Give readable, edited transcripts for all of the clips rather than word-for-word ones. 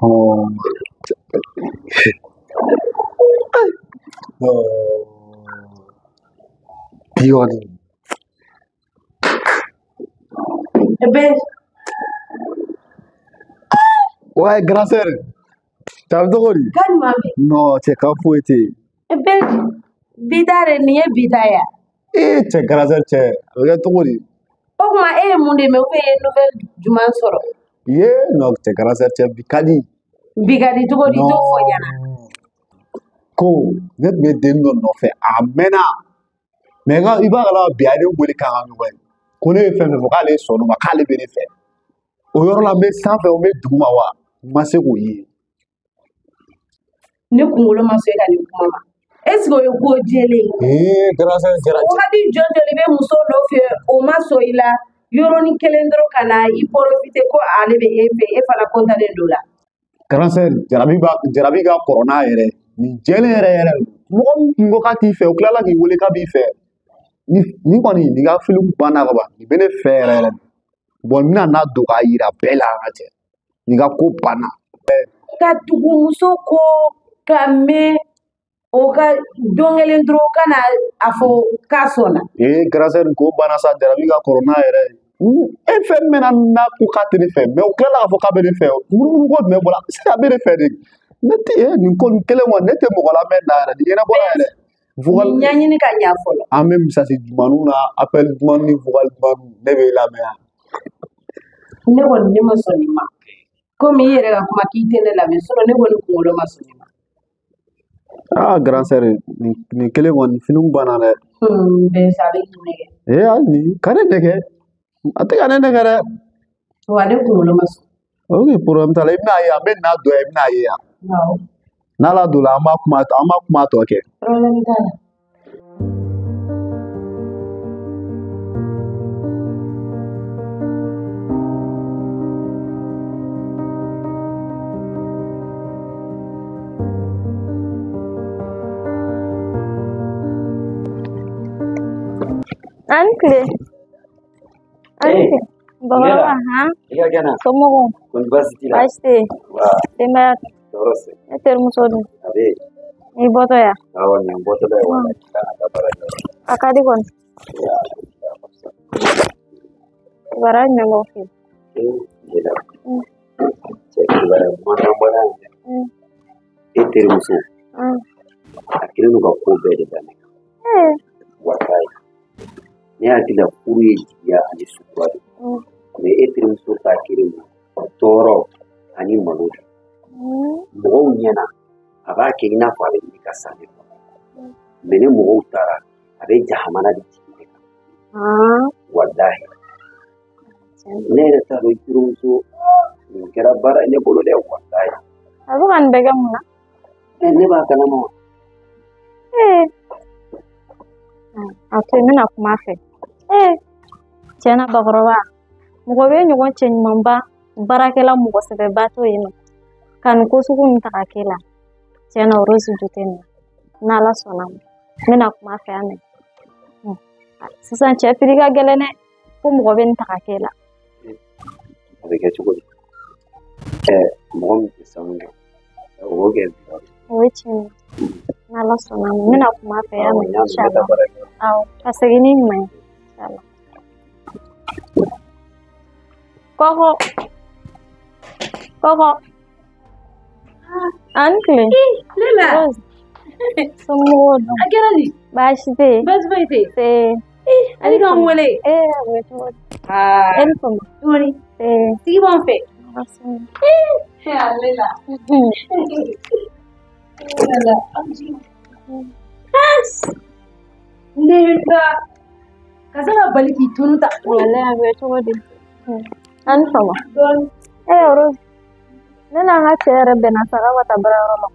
Ɔ bi kɔni. Bɛ. Ouais, grand sœur. Ça va cogo di? Kan jumɛn bɛ? Non, cɛ kan foyi tɛ yen. Bɛ bi ta de nin ye bi ta ye wa? Ee cɛ grand sœur cɛ, a bɛ kɛ cogo di? O tuma e ye mun de mɛn ou bien e ye nouvelle jumɛn sɔrɔ? Ye non cɛ grand sœur cɛ bi ka di. Bi ka di cogo di? T'o fɔ n ɲɛna. Ko ne tun bɛ den dɔ nɔfɛ a mɛnna. Mais nka i b'a kalama bi a ye ne wele k'an ka ɲɔgɔn ye. Ko ne ye fɛn fɛn fɔ k'ale sɔnn'o ma k'ale bɛ ne fɛ. O yɔrɔ la n bɛ sanfɛ n bɛ duguma wa n ma se k'o ye. Ne kunkolo ma sɔn e ka nin kuma ma. Est ce que o ye ko jɛlen ye? Ee grand sœur jara. Wagati jɔn jɔn i bɛ muso nɔfɛ o ma sɔn i la yɔrɔnin kelen dɔrɔn ka na i profiter ko ale bɛ e fɛ e fana kɔntannen don o la. Grand sœur jarabi b'a jarabi ka kɔrɔ n'a yɛrɛ nin jɛlen yɛrɛ yɛrɛ mɔgɔ min kun ko k'a t'i fɛ o tilala k'i wele k'a b'i fɛ nin kɔni nin ka filimu banna ka ban nin bɛ ne fɛ yɛrɛ yɛrɛ bon n bɛna n'a don k'a yira bɛɛ la an ka cɛ nin ka ko banna. Ka tugu muso kɔ ka mɛn o ka don kelen dɔrɔn ka na a fɔ k'a sɔnna. Ee grand sœur nin ko banna sa jarabi ka kɔrɔ n'a yɛrɛ ye e fɛn mɛnna n'a ko k'a tɛ ne fɛ mais o tilala k'a fɔ k'a bɛ ne fɛ munumunu ko jumɛn bɔra se a bɛ ne fɛ de ne tɛ e nin ko nin kelen kɔni ne tɛ mɔgɔ lamɛn na yɛrɛ nin ɲɛnabɔra yɛrɛ. Vocal ɲɛɲini ka ɲa fɔlɔ. An bɛ misasi dumanniw na appel dumanniw ni vocal dumanniw ne bɛ lamɛn yan. Ne kɔni ne ma sɔn nin ma. Komi i yɛrɛ ka kuma k'i tɛ ne lamɛn sinon ne kɔni kunkolo ma sɔn nin ma. Ah grand sœur nin kelen kɔni finiw banna dɛ. Bɛn sa a bɛ k'i nɛgɛ. Ee hali nin ka ne nɛgɛ a tɛ ka ne nɛgɛ dɛ. Wa ne kunkolo ma sɔn. Ok problème t'a la i bɛna ye yan n bɛ na don yan i bɛna ye yan. Awɔ. N'ala donna an b'a kuma tɔ kɛ. Problème t'a la. An tile. An tile. Bakɔrɔba han. I ka kɛnɛ. Somɔgɔw. Kɔni baasi t'i la. Baasi tɛ yen. Wa. Denbaya. Tɔɔrɔ tɛ. Ne terimuso dun. A bɛ yen. I bɔtɔ yan. Awɔ nin bɔtɔ la ye wa. Ka na taa baara kɛ. A ka di kɔni. Kibaruya jumɛn b'aw fɛ yen? Ee gɛlɛya. Cɛ kibaruya duman t'an bolo yan dɛ. E terimuso. A kɛlen don ka ko bɛɛ de da ne kan. Walayi. Ne hakili la furu ye jigiya ani sutura de. Mais e terimuso ta kɛlen don tɔɔrɔ ani malo de. Mɔgɔw ɲɛna a b'a kɛ i n'a fɔ a bɛ ɲini ka sa ne kɔnɔ. Mais ni mɔgɔw taara a bɛ jahamana de jigin ne kan. Walahi. Ne yɛrɛ t'a dɔn i terimuso nin kɛra baara ye ne bolo dɛ walahi. A bɛ ka nin bɛɛ kɛ mun na? Ne b'a kalama wa. A to yen n bɛna kuma a fɛ. Tiɲɛna bakɔrɔba mɔgɔ bɛ ɲɔgɔn cɛ ɲumanba baarakɛla mɔgɔ sɛbɛba to yen nɔ ka nin ko sugu nin ta ka k'e la tiɲɛna Rose jo tɛ nin na n'Ala sɔnna ma n bɛna kuma a fɛ yan mɛn sisan cɛ piri ka gɛlɛn dɛ ko mɔgɔ bɛ nin ta ka k'e la. A bɛ kɛ cogo di? Mɔgɔ min tɛ sanu kɛ o b'o kɛ bi. O ye tiɲɛ ye n'Ala sɔnna ma n bɛna kuma a fɛ yan mɛn inshallah. Awɔ ka segin ni ɲuman ye inshallah. Kɔkɔ kɔkɔ an tile. Lela. Rose somɔgɔw dun? A kɛra di? Baasi tɛ yen. Baasi foyi tɛ yen. Se. Ale k'an wele. A bɛ cogo di? Aa. E ni fama. Cogo di? Se. Sigi b'an fɛ. Baasi tɛ. Lela. Lela. Lela. Ka se ka bali k'i tunu ta. Walayi a bɛ cogo di? An ni fama. Dɔɔni. Rose. Ne n'an ka cɛ yɛrɛ bɛnna sa k'a ka taa baarayɔrɔ la.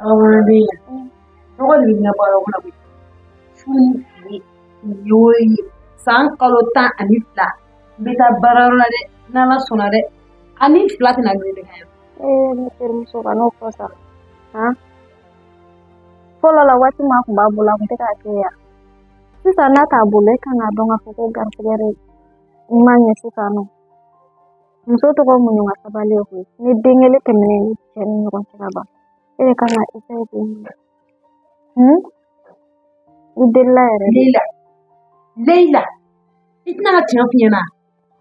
Awɔ bɛ yan. Tɔgɔ de bɛ ɲɛbɔ yɔrɔ la koyi. Su ni tile nin y'o ye san kalo 12 n bɛ taa baarayɔrɔ la dɛ n'Ala sɔnna dɛ ani fila tɛna girin ne kan yan. Ne terimuso ka n'o fɔ sa. Han? Fɔlɔ la waati min a kun b'a bolo a kun tɛ k'a kɛ yan. Sisan n'a t'a bolo e kan k'a dɔn k'a fɔ ko garisɛgɛ de ma ɲɛ sisan nɔ. Muso tɔgɔ muɲu ka sabali ye koyi. Ni den kelen tɛmɛnen ni cɛ ni ɲɔgɔn cɛ ka ban, e de kan ka essayer k'i minɛ. I delila yɛrɛ de. Leila, Leila, i tɛna ka tiɲɛ f'i ɲɛna.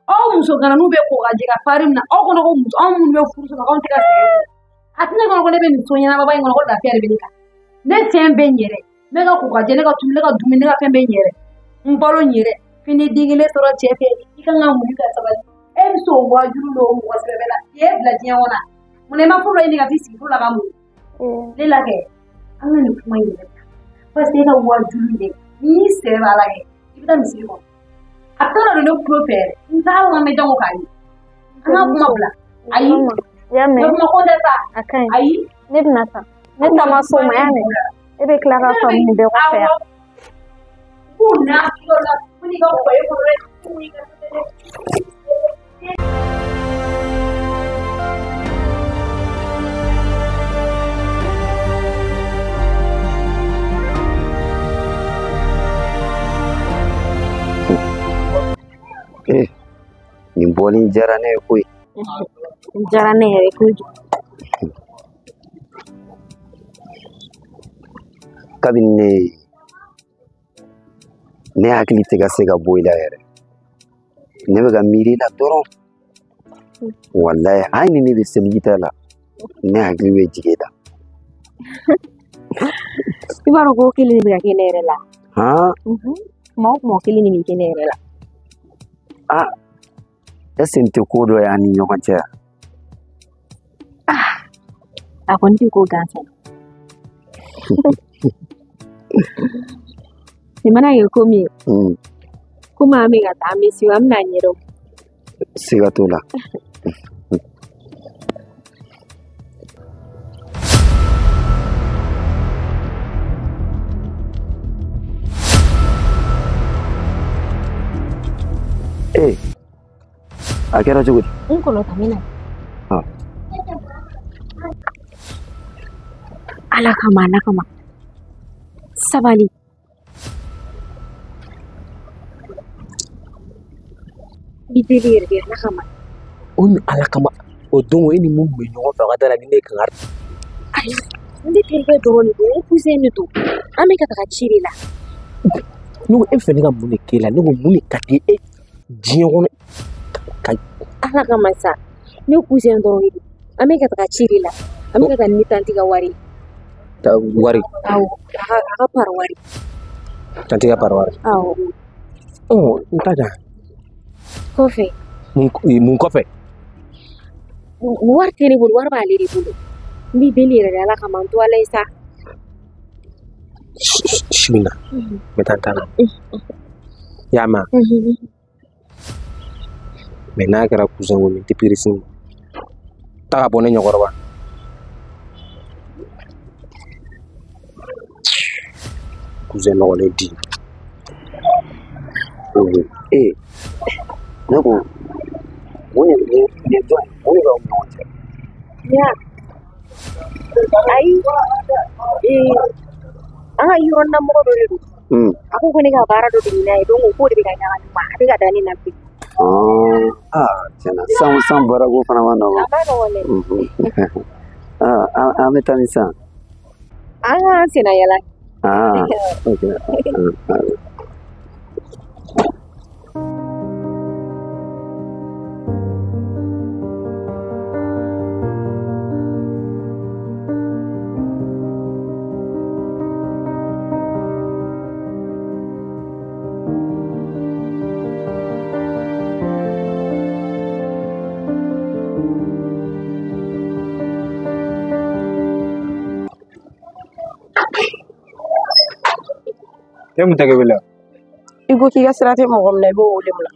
Aw muso gananinw bɛ ko ka jɛ ka farin min na, aw kɔnɔ ko muso, anw minnu bɛ furuso la, k'anw tɛ ka sɛgɛn ko. A tɛ ne kɔnɔ ko ne bɛ nin so ɲɛnamaba in kɔnɔ ko lafiya de bɛ ne kan. Ne fɛn bɛɛ n yɛrɛ. Ne ka ko ka jɛ, ne ka tulu, ne ka dumuni, ne ka fɛn bɛɛ n yɛrɛ. N balo n yɛrɛ. Fini den kelen sɔrɔ cɛ fɛ, i kan ka muɲu ka sabali. E bɛ se o waajuli n'o mɔgɔ sɛbɛ la, k'e bila diɲɛ kɔnɔ. Munna i ma furu dɔ ɲini ka t'i sigi furu la ka muɲu? Ne la kɛ, an ka nin kuma in yɛrɛ ta. Parce que e ka waajuli de, n'i y'i sɛbɛ b'a la kɛ, i bɛ taa misiri kɔnɔ. A tɛna don ne tulo fɛ yɛrɛ. N t'a lamɛn jango k'a ye. An ka kuma bila. Ayi. I y'a mɛn? Ne kuma ko tɛ sa. A ka ɲi. Ayi. Ne bɛna taa. Ne ta ma s'o ma, y'a mɛn? E bɛ tila ka faamu nin bɛɛ kɔfɛ yan. K'u n'a tulo la, ko n'i ka foyer kɔnɔ dɛ, k'u y'i ka dɛ. Eh, nin bɔli diyara ne ye koyi. Diyara ne yɛrɛ kojugu. Kabini ne hakili tɛ ka se ka bɔ i la yɛrɛ. Ne bɛ ka miiri i la dɔrɔn. Walayi, hali ni ne bɛ seliji ta la, ne hakili bɛ jigin i la. I b'a dɔn ko kelen de bɛ ka kɛ ne yɛrɛ la. Han? Kuma o kuma o kelen de bɛ kɛ ne yɛrɛ la. Ah, est-ce que nin tɛ ko dɔ ye an ni ɲɔgɔn cɛ yan? A kɔni tɛ ko gansan. Nin mana kɛ ko min ye, komi an bɛ ka taa an bɛ se an bɛna ɲɛdɔn. Siga t'o la. Ee, a kɛra cogo di? N kɔnɔ ta min na. Ala kama, Ala kama. Sabali. I deli yɛrɛ de Ala kama. O ni Ala kama, o don e ni mun tun bɛ ɲɔgɔn fɛ a ka da la ni ne ye kangari. Ayi, ne terikɛ dɔrɔn de don, n cousin de don. An bɛ ka taga ci de la. Ne ko e bɛ fɛ ne ka mun de k'e la? Ne ko mun de ka di e diɲɛ kɔnɔ? Ka Ala kama sa, ne cousin dɔrɔn de don. An bɛ ka taga ci de la. An bɛ ka taa ni tanti ka wari. Wari? Awɔ, a ka pari wari. Tanti ka pari wari? Awɔ. Ɔ, n ta dan. Kɔfɛ. Mun kɔfɛ? Wari tɛ ne bolo, wari b'ale de bolo. N b'i deli yɛrɛ de Ala kama, n to Ala ye sa. Su in na, n bɛ taa n ta la. I y'a mɛn? Mɛ n'a kɛra cousin ko min, n tɛ peresi ma. Taa ka bɔ ne ɲɛkɔrɔ wa. Cousin nɔgɔlen di. Ee, ne ko mun de nin ye jɔn ye? Mun de b'aw ni ɲɔgɔn cɛ? Ya. Ayi, an ka yɔrɔ namɔgɔ dɔ de don. A ko ko ne ka baara dɔ de ɲini a ye, donc o ko de bɛ ka ɲagami ma, a bɛ ka da ne na bi. Aa, tiɲɛna, san baarako fana ma nɔgɔn. A ma nɔgɔn dɛ. Aa, an bɛ taa ni san. An k'an senna yala. Ah, ok. E mun tɛgɛ wele? I ko k'i ka sira tɛ mɔgɔ min na, i b'o wele mun na?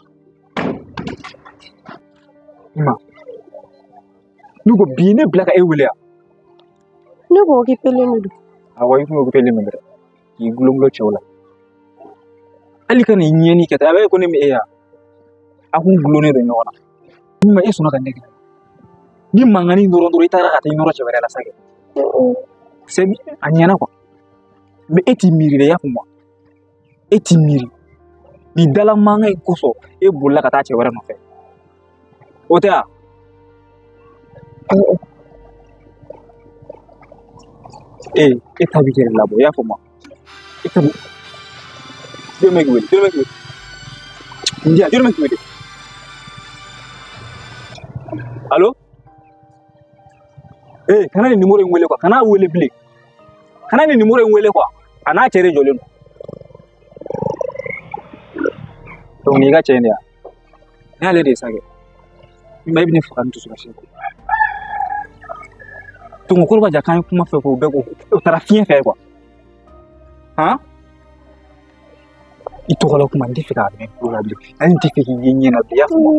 Ma, ne ko bi ne bila ka e wele yan. Ne ko k'i pelen de don. Awɔ, i kun ko pelen don dɛ. K'i gulon cɛw la. Hali ka nin ɲɛni kɛ tan, a bɛ ko ne ma e ya. A kun gulonnen don ɲɔgɔn na. Ni ma e sɔnna ka ne kɛ. Ni mankanni dɔrɔn i taara ka taa i nɔrɔ cɛ wɛrɛ la sa kɛ. C'est a ɲɛna quoi. Mais e t'i miiri dɛ, i y'a faamu wa? E t'i miiri. Nin dala mankan in kosɔn, e bolila ka taa cɛ wɛrɛ nɔfɛ. O tɛ wa? Ee, e ta b'i yɛrɛ labɔ, i y'a faamu? E ta bɛ jɔn bɛ k'i wele? Jɔn bɛ k'i wele? N diya, jɔn bɛ k'i wele? Allo? Ee, kana nin numéro in wele quoi, kana wele bilen. Kana nin numéro in wele quoi. A n'a cɛ de jɔlen don. Donc nin y'i ka cɛ in de ye wa? Ne y'ale de ye sa kɛ. I ma ye, e bɛ ne faga ni dusukasi ye. Donc o kɔrɔ b'a jira k'an ye kuma fɛn fɛn o bɛɛ ko o taara fiɲɛ fɛ quoi. Han? I tɔgɔ la kuma n tɛ fɛ k'a mɛn tulo la bilen. Hali n tɛ fɛ k'i ye ɲɛ na bilen, i y'a faamu?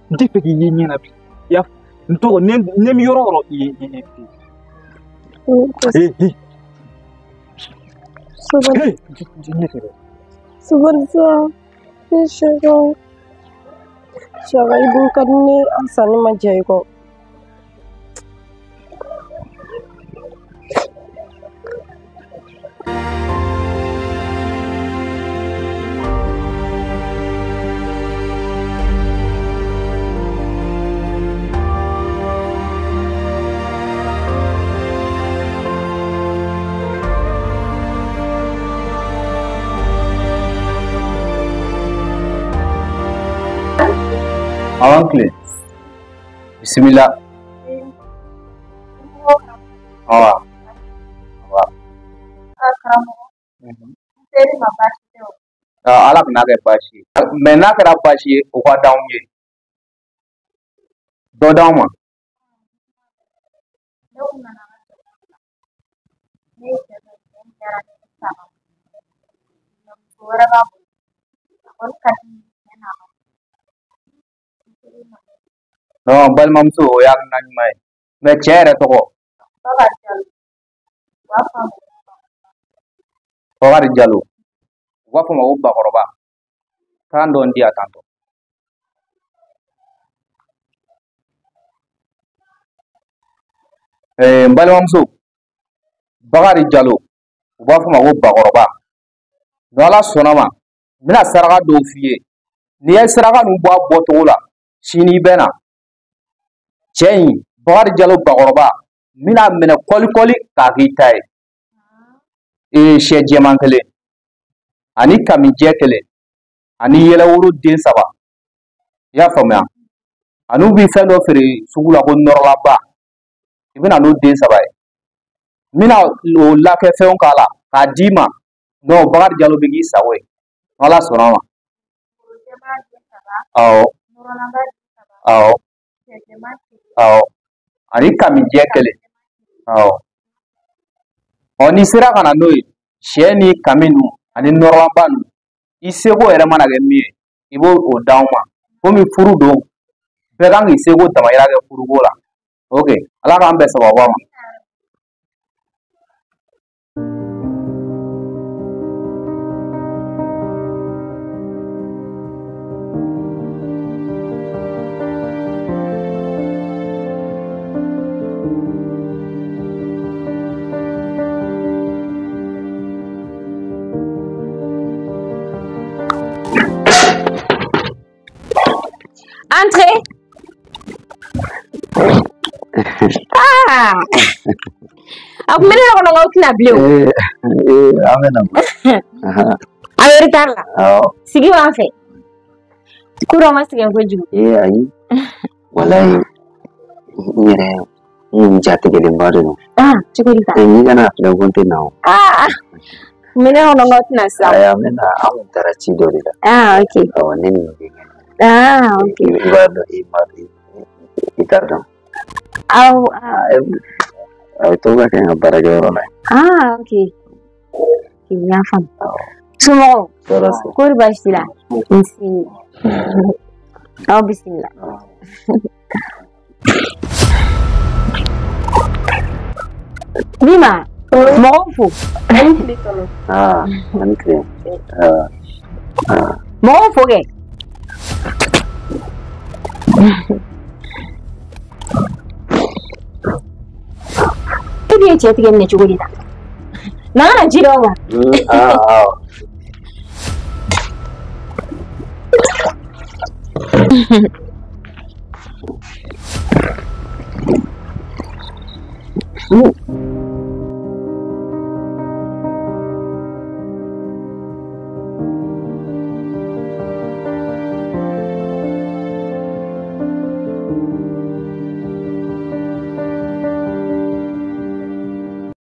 N tɛ fɛ k'i ye ɲɛ na bilen. I y'a n tɔgɔ ne bɛ yɔrɔ o yɔrɔ i ye i ye. Ee ee. Sabali. Ee, ne fɛ dɛ. Sabali sa. Ne Saka. Saka, i dun ka di ne ye halisa ne ma diya i kɔ. Awan tile. Bisimila. Awa. Awa. Karamɔgɔ, n seri ma baasi tɛ o. Ala kana kɛ baasi ye. Mais n'a kɛra baasi ye, o ka d'anw ye. Dɔ d'anw ma. Ne kun nana n ka cɛ la. Ne ye cɛ dɔ ye, cɛ min diyara ne ye saba. Mais muso wɛrɛ b'a bolo. A kɔni ka di n ye, tiɲɛ na a ma. Non, balimamuso, o y'a hakilina ɲuman ye. Mais cɛ yɛrɛ tɔgɔ? Bakari Jalo. U b'a fɔ a ma ko Bakari Jalo. U b'a fɔ a ma ko Bakɔrɔba. Taa dɔn di yan tantɔ. N balimamuso, Bakari Jalo, u b'a fɔ a ma ko Bakɔrɔba. Ni Ala sɔnna ma, n bɛna saraka dɔw f'i ye. N'i ye saraka ninnu bɔ a bɔcogo la, sini i bɛ na. Cɛ in, Bakari Jalo Bakɔrɔba, n bɛna minɛ kɔli-kɔli k'a k'i ta ye. Ee, sɛ jɛman kelen, ani kamijɛ kelen, ani yɛlɛworo den saba. I y'a faamuya? Ani u bɛ fɛn dɔ feere sugu la ko nɔrɔlaba. I bɛna n'o den saba ye. N bɛna o lakɛ fɛnw k'a la k'a d'i ma. Non, Bakari Jalo bɛ k'i sago ye. Ala sɔnna ma. Awɔ. Awɔ. Awɔ. Ani kamijɛ kelen. Awɔ. Ɔ, n'i sera ka na n'o ye, sɛ ni kami ninnu ani nɔrɔlaba ninnu, i seko yɛrɛ mana kɛ min ye, i b'o o d'anw ma. Komi furu don, bɛɛ kan k'i seko damayira kɛ furuko la. Ok, Ala k'an bɛn sababa ma. Entrez. Ah! A kun bɛ ne kɔnɔ k'aw tɛna bilen o. Ee, an bɛ na. A bɛ retard la. Awɔ. Sigi b'an fɛ. Ko dɔ ma sɛgɛn kojugu. Ee, ayi. Walayi, n yɛrɛ n jatigɛlenba de don. Ah, cogo di tan? Ee, n'i kana filɛ ko n tɛ na o. Ah! Kun bɛ ne kɔnɔ k'aw tɛna sisan. Ayi, an bɛ na, an kun taara ci dɔ de la. Ah, ok. Awɔ, ne ni n denkɛ. Ah, ok. I b'a dɔn, i b'a dɔn, i t'a dɔn. Awɔ. A bɛ to ka kɛ n ka baarakɛyɔrɔ la. Ah, ok. N y'a faamu. Somɔgɔw? Tɔɔrɔ si. Kɔri baasi t'i la? Nse. Aw bisimila. Bima, mɔgɔw fo. Ah, ani tile. Ah, ah. Mɔgɔw fo kɛ. E dun ye cɛ tigɛ minɛ cogo di tan? Na ka na ji d'aw ma. Ah, ah. N ko